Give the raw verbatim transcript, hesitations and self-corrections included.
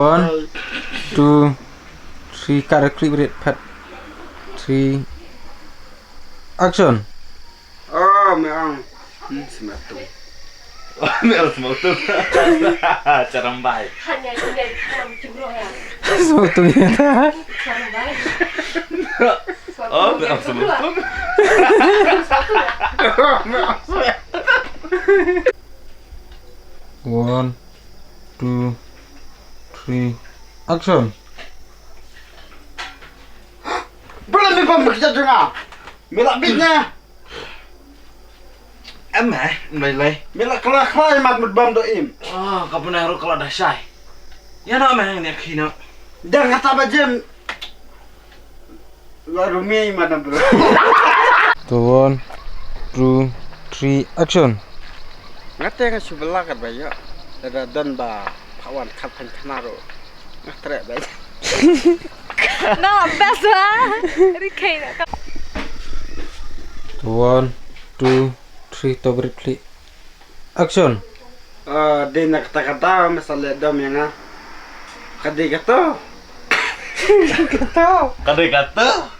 One, two, three, cut a clip, red, pat. Three, action. Oh, me ang. Hmm, smatung. Oh, me ang smatung. Charambai. Smatung ya. Oh, me ang smatung. One, two, three, action. Bala me pam bakja junga. Me la bit na. Em eh, lai lai. Me la kala kala mat mut bam do im. Ah, ka pun ru kala da shai. Ya na me ne khina. Dang kata ba jem. La rumi madam bro. To one, two, three, action. Ngate nga shu bela kat ba ya. Lada don ba pawan kat pan kanaro. Nga trek ba. No, best ba. Rikai na. To one, two, three, to brit click. Action. Ah, dei na kata kata masa le dom ya nga. Kadei kato. Kato. Kadei kato.